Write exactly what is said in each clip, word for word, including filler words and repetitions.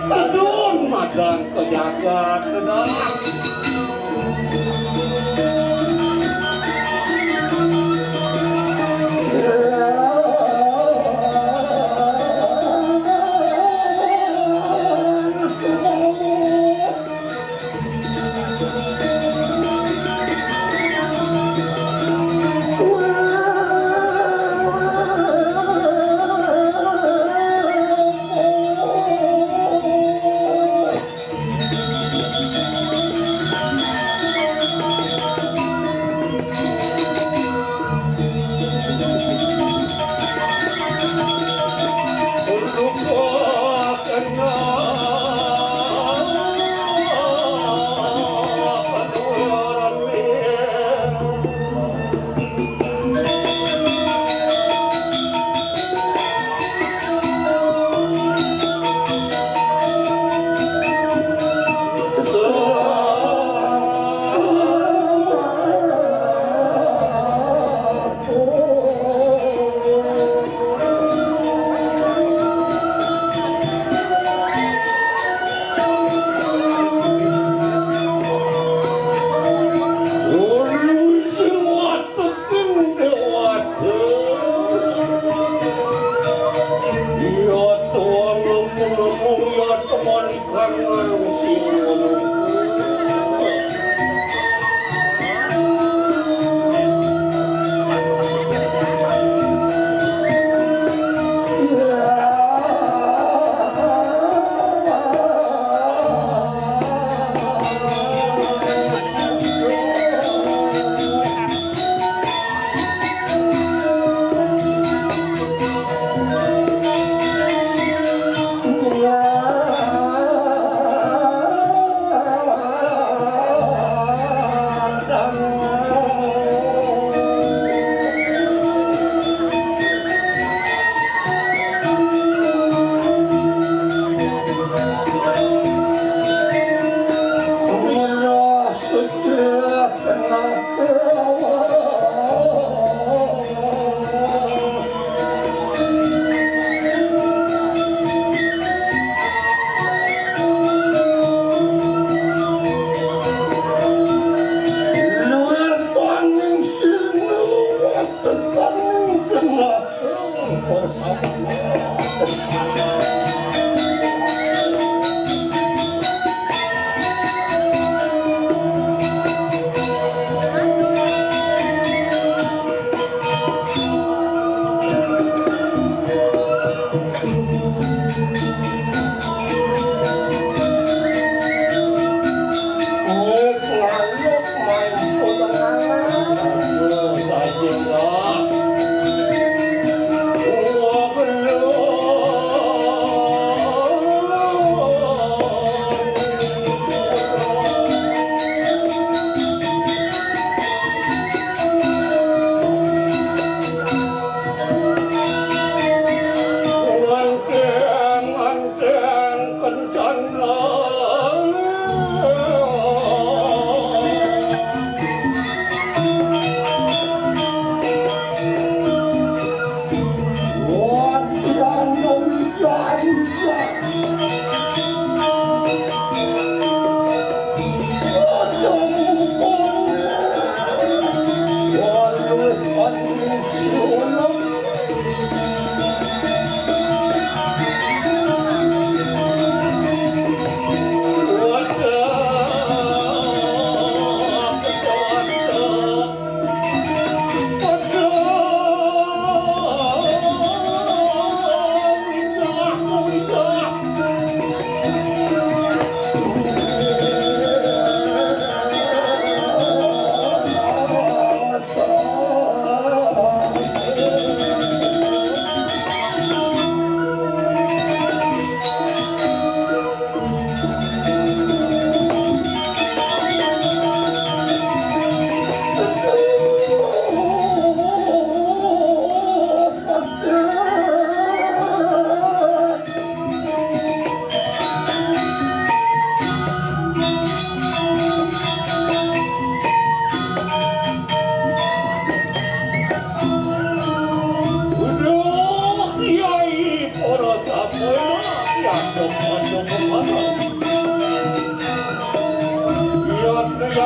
Sedun madang ka jagat, Gedang.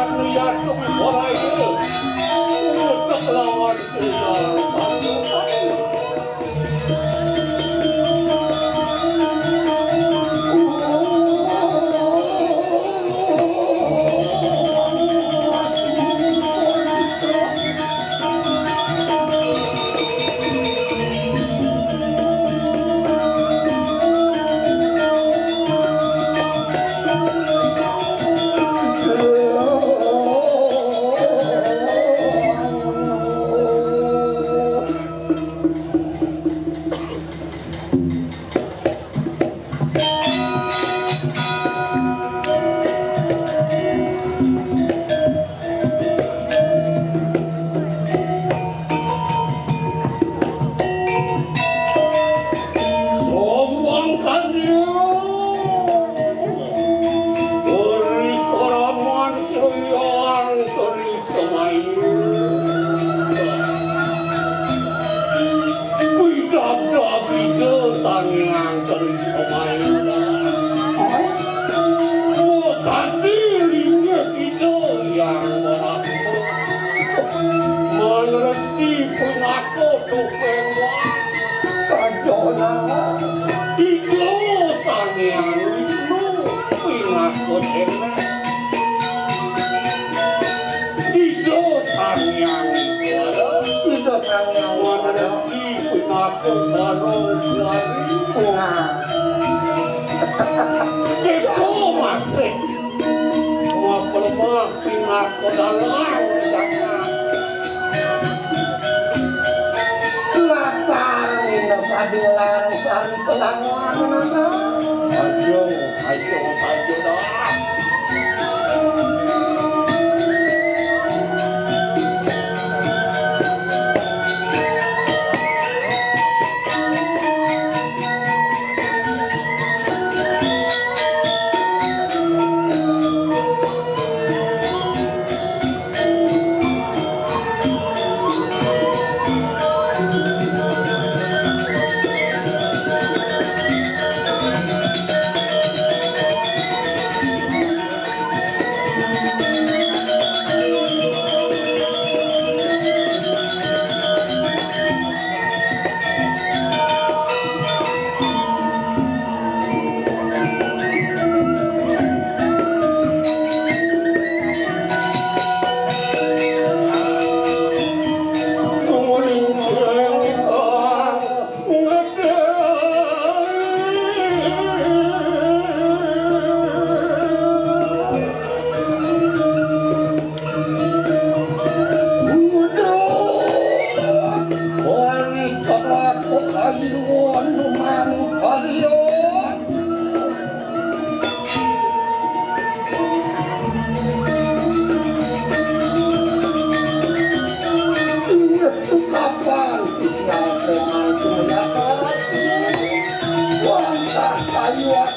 Riyadhung Wibaraya. Ngedek lawan Sri Pasukan. Sombang kanya. Ori karaman suyang keri semai. Widabda bida sangyang keri semai. Mutadi linggih ida yang berapa. Manresti punaka topeng wang. Kadonan. Ida Sang Hyang Wisnu pinaka dewa. Ida Sang Hyang Wisnu. Ida Sang Hyang Wisnu. Manresti pinaka barong suari. Nah. Kita masih Mapermah pinaka dalang jagat. Latar nginep adi larang sari kelangan. Ayo, ayo, ayo dah. Kapan tinggal kemana? Wah, tak sayuat.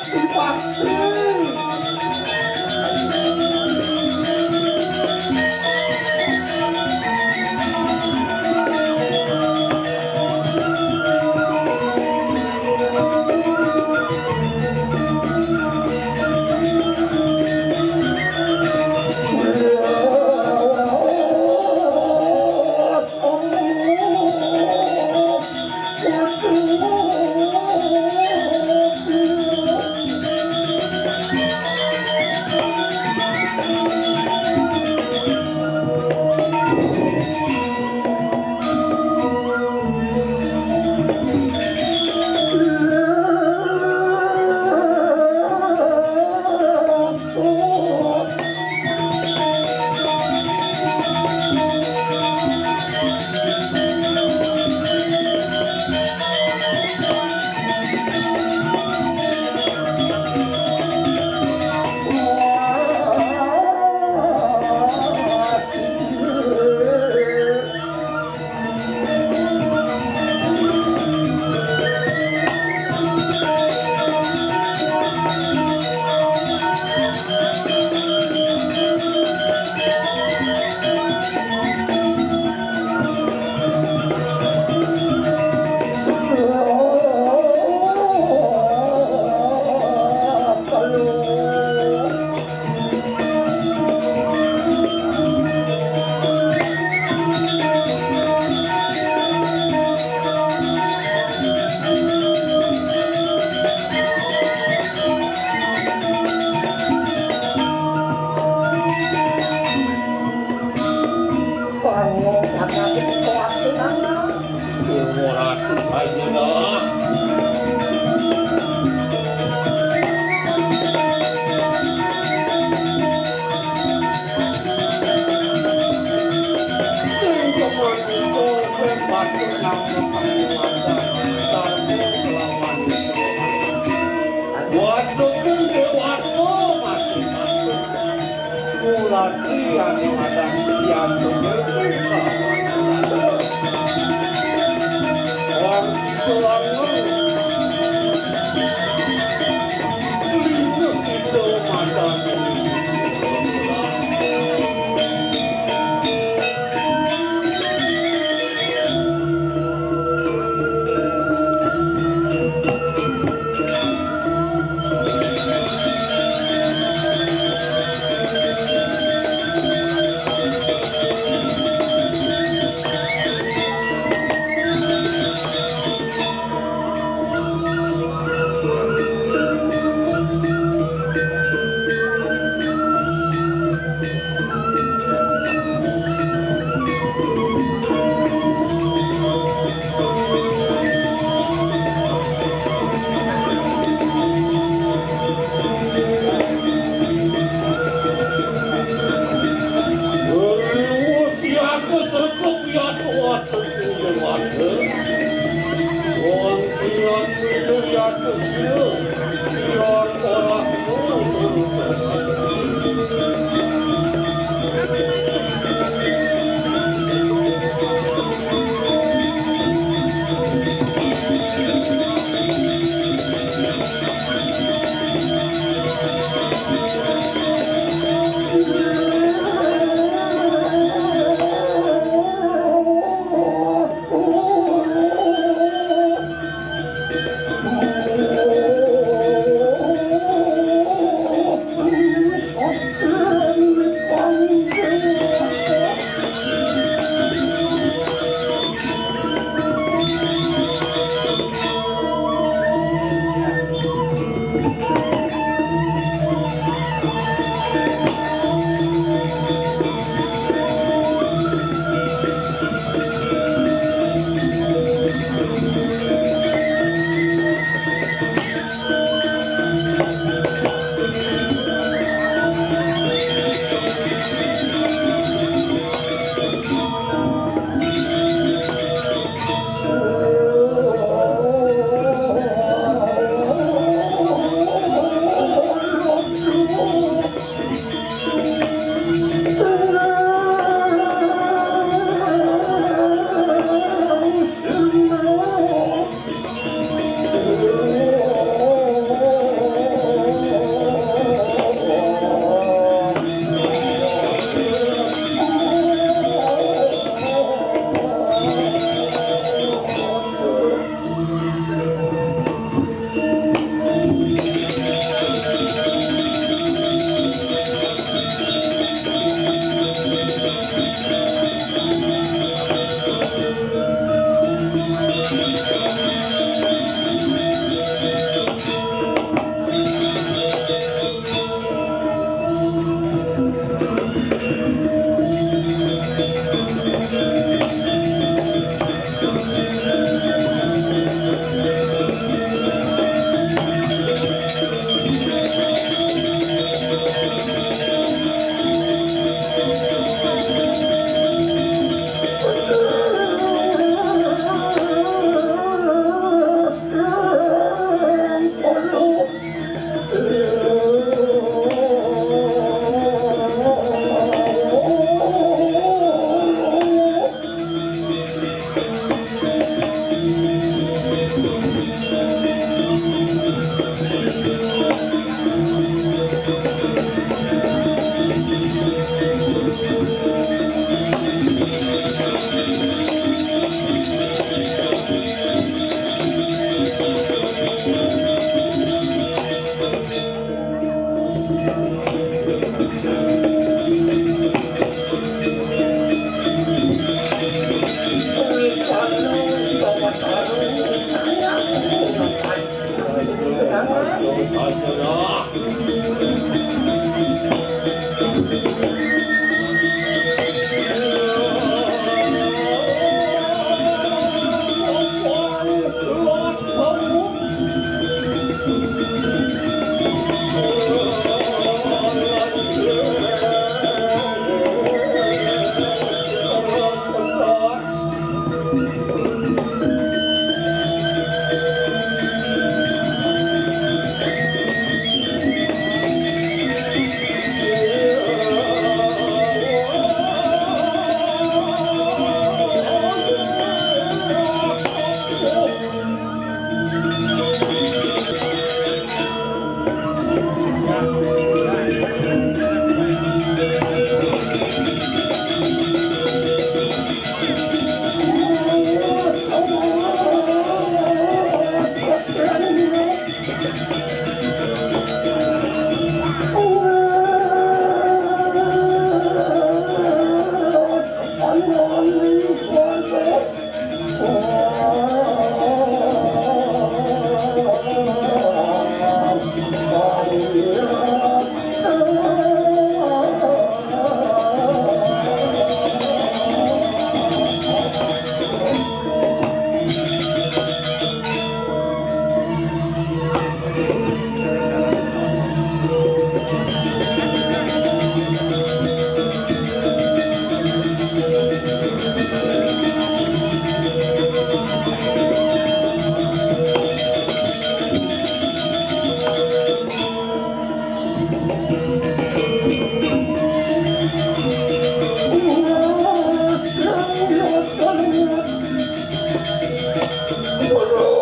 Waduh,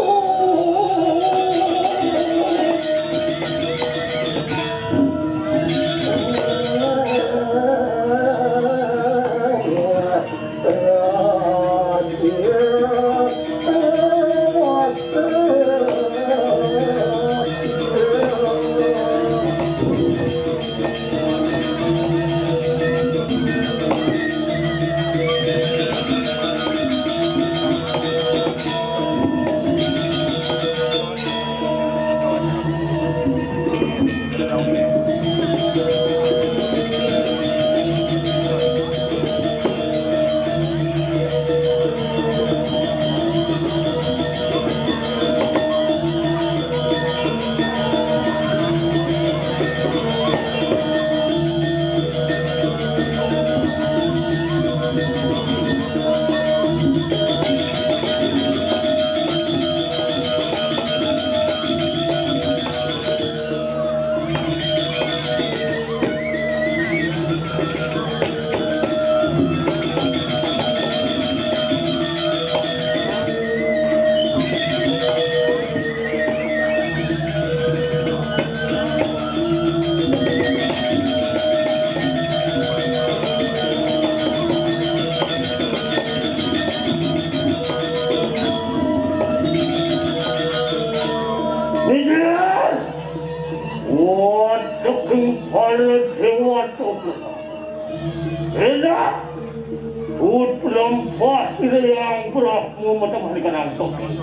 kempal dewa toples. Enak. Ut lempah sila yang berah mu matang hari kanang toples.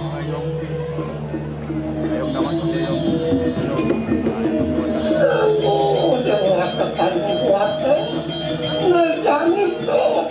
Oh, dewa tekan kuat. Ngejani tuh.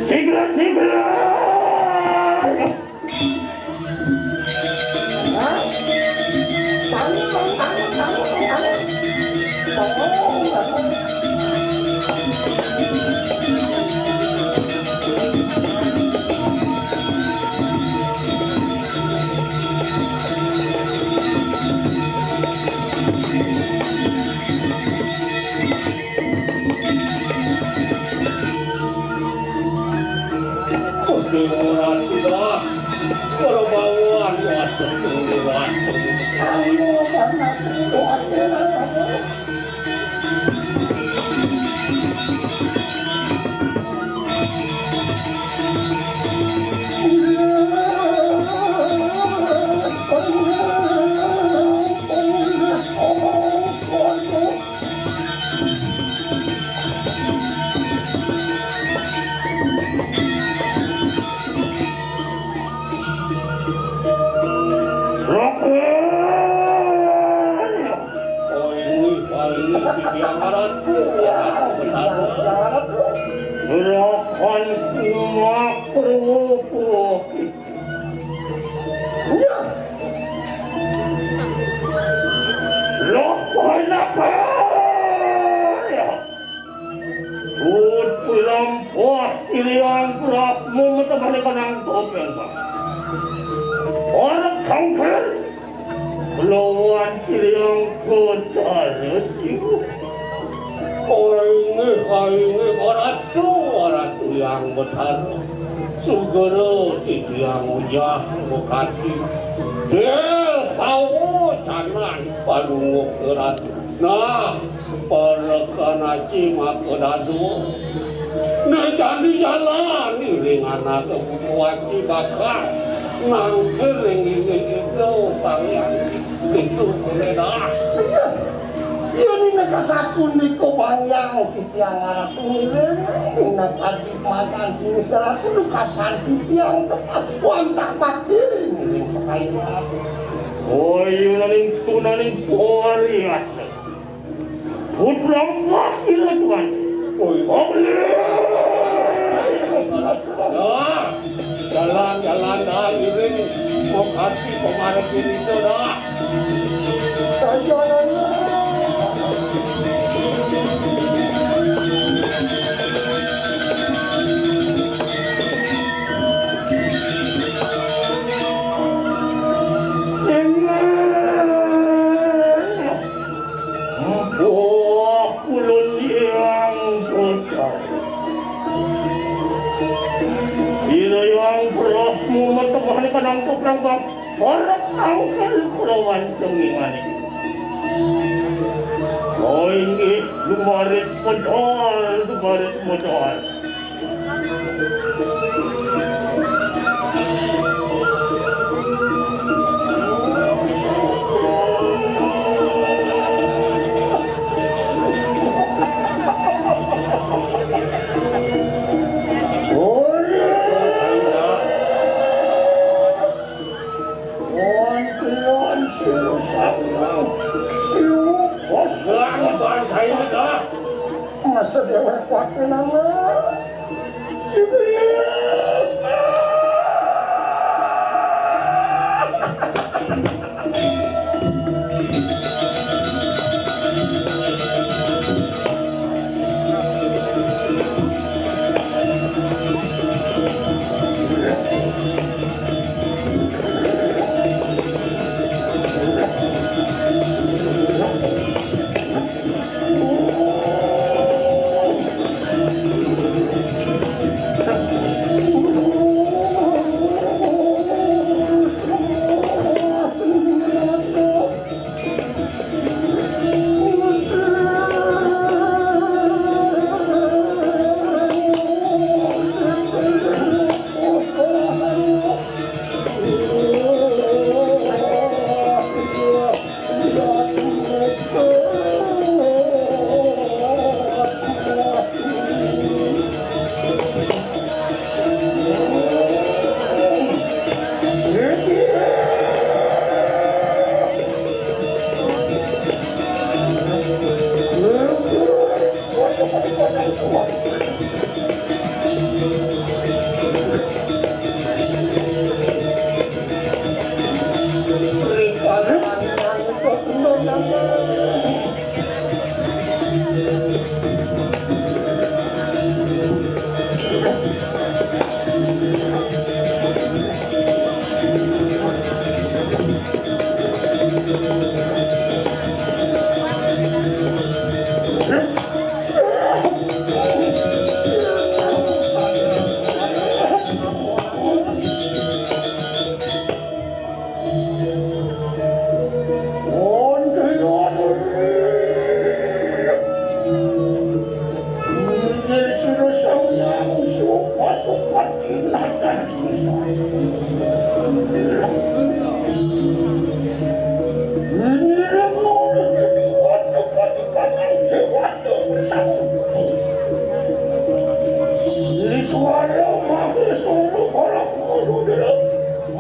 Sigla, sigla! Kudu ora sudah. Ora bawaan waduh, kudu waduh. Ayo, anak, kudu waduh. Serahkan kumakruh. Loh, anak. Ut pulampah siliang gerakmu matebalik kanang topeng, Pak. Orang kangkir. Lawan siliang kota resik. Betara, sugera titiang uyah mukati. Del pawacanan palungguh Ratu. Nah, parekan aci maka dadua. Nah, jani jalan iring anak buku aci bakal nangkir ring indik Ida Sang Hyang. Itu kene dah. Iya, nina kasapun niko bangyang titiang arep ngiring, nina kadi madan sini seratu dukasan titiang tetap wantah bakti ngiring pekain arep. Oh, iya, naning tunaning poriat. Putra pasti, Tuan. Oh, iya. Oh, iya. Ah, jalan-jalan dah iring. Mengkaji pemarep diri itu dah. Wah, ulun yang bocah. Sira yang beras mumet tengah ni kadang tuh Orang angkel kelawan cengingan. Oh, inggih, lumaris modal, lumaris modal. Wonten siu sanggang, siu koslang bangkai dah. Masa dia kuat tenang lah.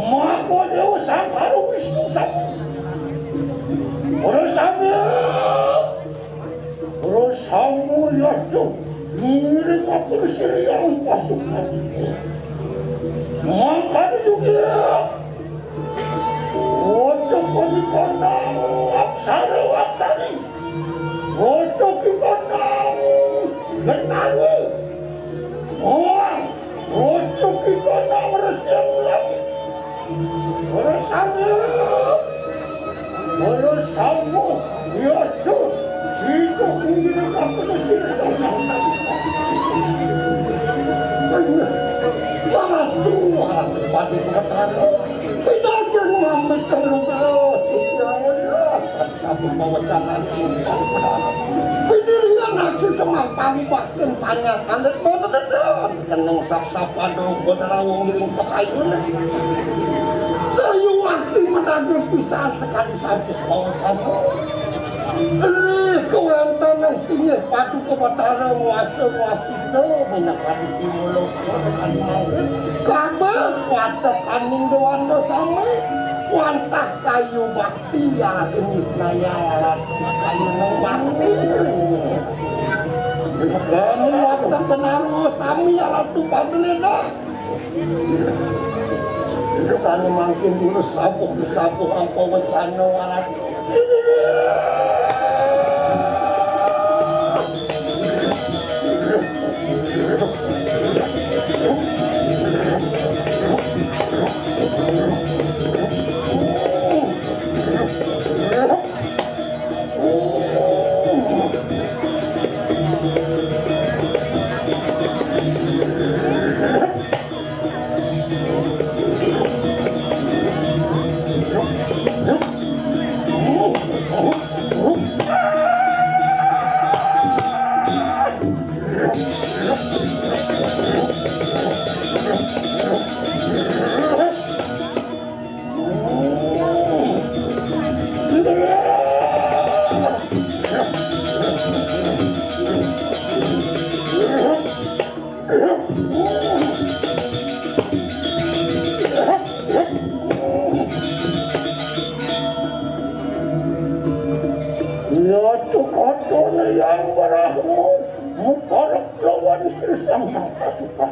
Maka Dewa Sangkara Wisnu Sama. Para sami, para sami yadnya ngiring atur siriyang pasukan. Mangkana juga, ojo koni kondang apsara apsari, ojo ki kondang genawe. Wah, ojo ki kondang resyang langit. Para sami, para sami, ya tuh, itu kudu aku sira sama. Abdi Betara, pidaging mamit kang lugra, titiang welas, sampun pawecanan sing. Pindirian aksi semah pangubaktin panjak alit manededon, keneng sapsapan rupa nerawung ngiring pakayun. Sayu wakti medaging pisan sekadi sampun pawecanan. Rih, kawéntenan singgih Paduka Batara nguasa nguasita, minangka disi wuluh kadi mangkin. Kabéh watekaning déwata sami, wantah sayu bakti, yarating nisnayang ratu kayuning bakti. Kami watek kenarwa sami, ratu padulina. Sané mangkin dulu sabuh-sabuh apa wacana walat. Nyata katone Hyang Brahma, muparak lawan Sri Sang Mahasuta.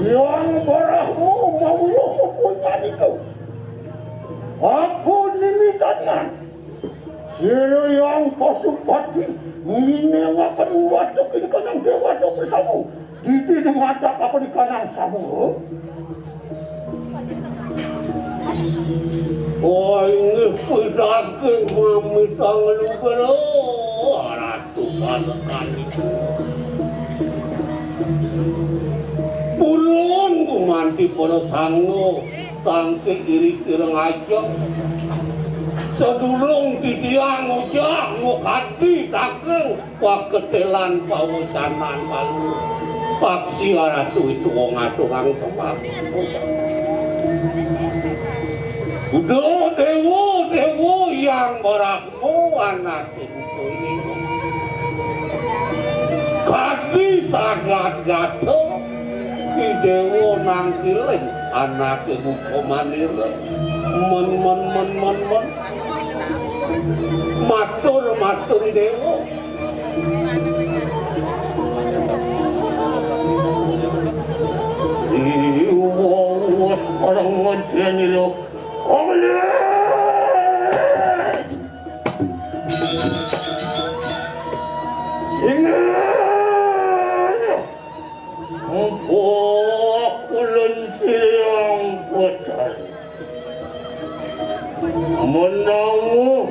Hyang Brahma mawuruh kepuntan itu. Apa nini tanian? Sira Hyang Pasupati nginingaken watek ing kanang déwata bersama. Didi dumadak apa di kanang sama? Oh, inggih pidaging mamitang lugra, Ratu Panekan. Purun gumanti para sangga, tangkik iri kireng aja. Sadurung titiang ojah ngokati daging paketelan pawecanan palu. Paksi aratu itu wong aturang sebab. Udah dewa, dewa yang barahmu anake buku ini. Kadi sagat gata, idewa nangkiling anake buku manira. Men, men, men, men, men. Matur, matur, Dewa. Iwos orang ngedeni lo. Olis! Singa! Mpok ulun siang putar. Menawa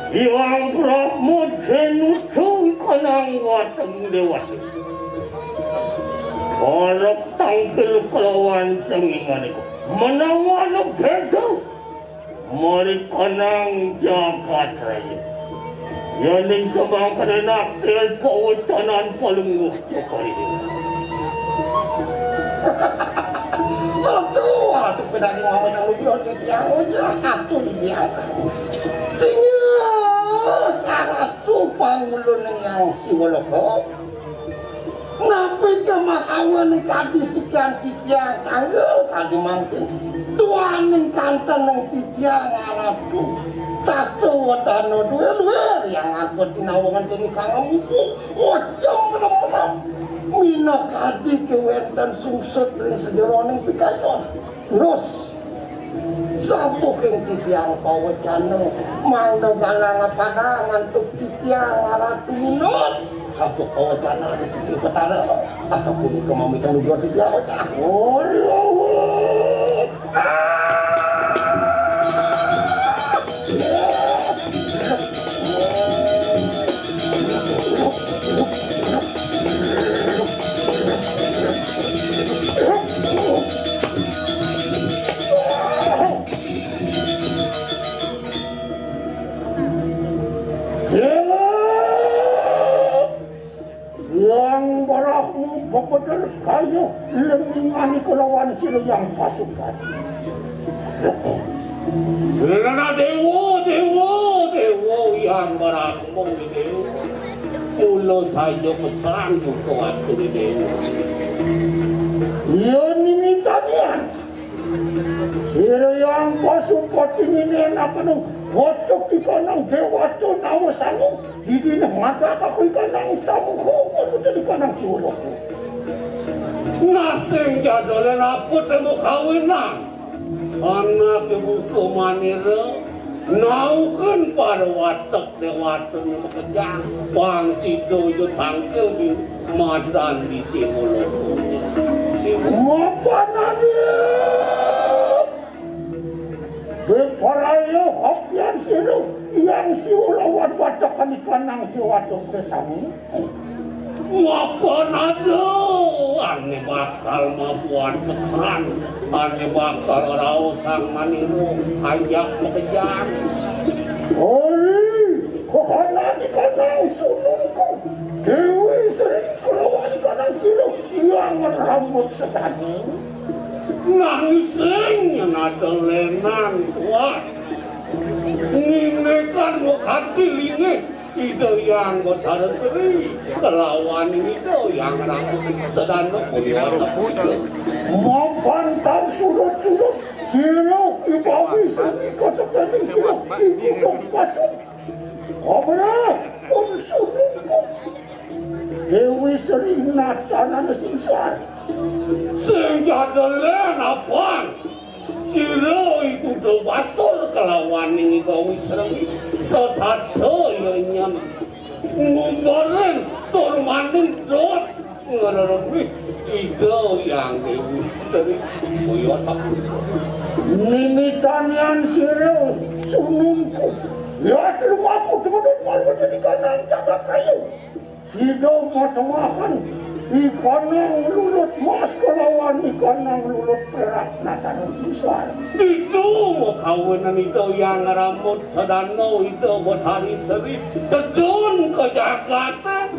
Hyang Brahma denutu kanang wateng dewata. Karep tangkil kelawan cenginganiku. Menawa beda, mari kanang jagat raya. Yaning semangkene nakil pawecanan palungguh cokor ini. Aduh, aduh, pedaging mama yang lucu, aduh, dia, aduh, dia. Singa, aduh, pangulun yang siwalaka. Napi kemahawan kadi sikian titiang tangga kadi mangkin? Duaning kanteneng titiang aratu. Tata wedana duwe-duwe yang angkut tinawangan dene kang empu. Ocong menem-menem. Mina kadi kewenten sungsut ring sejeroning pikayon. Terus, sapuh ing titiang pawecana, mangda galang padang antuk titiang aratu nunut. Sapuh pawecana Siti Betara, asapunika mamitang lugra titiang wecah. Parahmu bebeder kaya lengingane kelawan sira Hyang Pasupati. Rena dewa, dewa, dewa, Hyang Brahma dewa. Mula saja pesan buka waktu dewa. Iya nimitanian. Sira Hyang Pasupati ngene anakane watuk tikanang dewata nawa sangu. Didine mata kakuwi kanang samuka, kuwi dadi kanang siwoloku. Nah, sing jadolen apa temu kawinan? Anake buka manira, nauken para watek dewatane makejang, pang sida ja tangkil di madan di siwoloku. Mapanane. Beparaya hapyan sira, Hyang Siwa lawan watekan ikanang dewata bersami. Mapan ada ane bakal mabuat pesan, ane bakal raosang manira, anjak makejang. Oi, kahanan ikanang sunungku, Dewi Sri kelawan ikanang sira, Hyang Rambut Sedana. Nah, sing nyen ada lenan kuat. Ninekan mukati linggih Ida Hyang Betara Sri kelawan Ida Hyang Ratu Sedana punika. Mapan tau surut-surut sira ibawi seni katekening sira ibu pasuk. Amra pun sunungku. Dewi Sri natanana singsar. Sing jadelen apang. Sira iku do basur kelawaning Ida Wisremi. Setata ya nyen. Ngubarin tur maning dot ngreremi Ida Hyang Dewi Sri. Kaya sapunika. Nimitanian sira sunungku. Ya lumaku temenan malu dadi kanang jagat kayu. Sida matemahan ikanang lulut mas kelawan ikanang lulut perak natanana singsar. Ditu makawinan Ida Hyang Rambut Sedana Ida Betari Sri tedun ka jagate.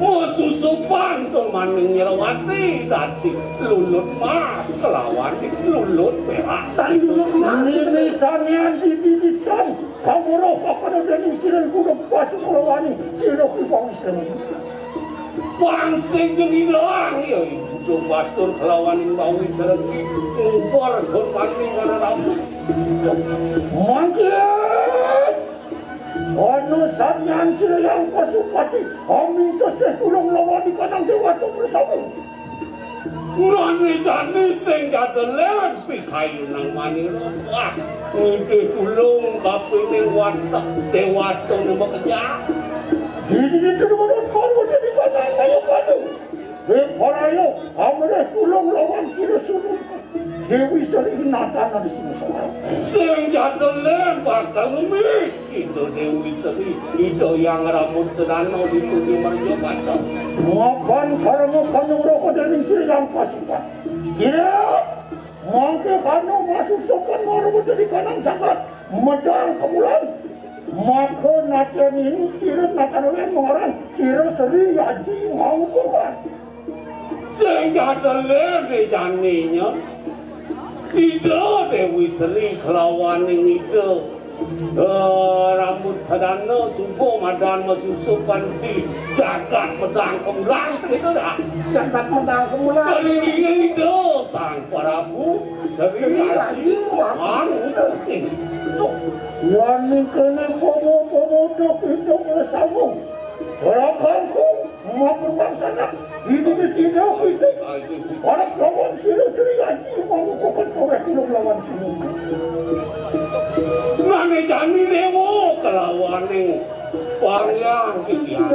Masusupan tur maning nyrawati dadi lulut mas kelawan lulut perak. Dadi lulut mas. Nimitanian dididitan Kawruh kakana dening sira iku uga basur kelawaning sira Ki Bawi Srenggi. Pang sing jeng ilang ya iku basur kelawaning Bawi Srenggi ngubar tur mati marang rabu. Mangkin ana samyan sira Hyang Pasupati, aminta sih tulung lawan ikanang dewata bersama. Nani jani sing jadelen pikayunang manira. Wah, ngidih tulung kapining watek dewatane makejang. Dini tulung lawan karo dadi kanang kaya padu. Hei, paraya, amrih tulung lawan sira sunung. Dewi Sri natanan sing sawal. Sing jadelen bakal ngemi. Ida Dewi Sri, Ida Hyang Rambut Sedana dipuji merja patah. Mapan karma kanyang raka dening sira Hyang Pasupat. Sira mangke karna masusupan marang dadi kanang jagat medang kemulan. Maka natyan ini sira natanan mangaran sira Sri Aji Mangkukan. Sing jadelen janinya. Ida Dewi Sri kelawaning Ida, eh, Rambut Sedana suba madan masusupan di jagat medang kemulan segitu dah. Jagat medang kemulan. Keliling Ida Sang Prabu Sri Aji Mangkukan. Yan kene pomo-pomo dok Ida bersama. Ora kangku, matur pangsanak, didini sida kuwi. Para lawan sira Sri Aji mangukuhkan oleh tulung lawan tulung. Nane jani dewa kelawaning pangyang titiang.